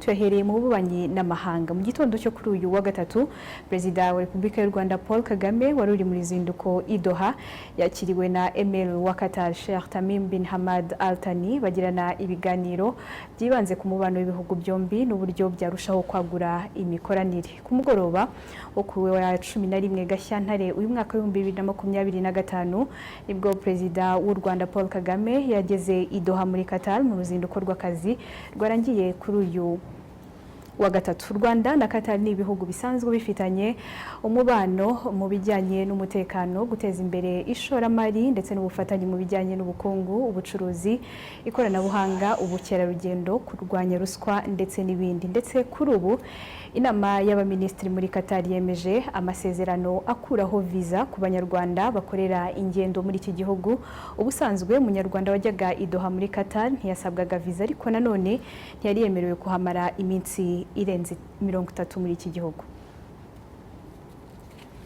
Tuyahereye mu bubanyi n'amahanga. Mu gitondo cyo kuri uyu wa gatatu, Perezida wa Repubulika y'u Rwanda Paul Kagame wari uri mu ruzinduko i Doha yakiriwe na Emir wa Qatar, Sheikh Tamim bin Hamad Al Thani, bagirana ibiganiro byibanze ku mubano w'ibihugu byombi n'uburyo byarushaho kwagura imikoranire. Ku mugoroba wo ku wa 11 Gashyantare uyu mwaka w'2025, nibwo Perezida w'u Rwanda Paul Kagame yageze i Doha muri Qatar mu ruzinduko rw'akazi rwarangiye kuri uyu wa gatatu. U Rwanda na Qatar ni ibihugu bisanzwe bifitanye umubano mu bijyanye n'umutekano, guteza imbere ishoramari ndetse n'ubufatanye mu bijyanye n'ubukungu, ubucuruzi, ikoranabuhanga, ubukerarugendo, kurwanya ruswa ndetse n'ibindi. Ndetse kuri ubu inama y'abaminisitiri muri Qatar yemeje amasezerano akuraho viza ku Banyarwanda bakorera ingendo muri iki gihugu. Ubusanzwe Umunyarwanda wajyaga i Doha muri Qatar ntiyasabwaga viza, ariko nanone ntiyari yemerewe kuhamara iminsi irenze 30 muri iki gihugu.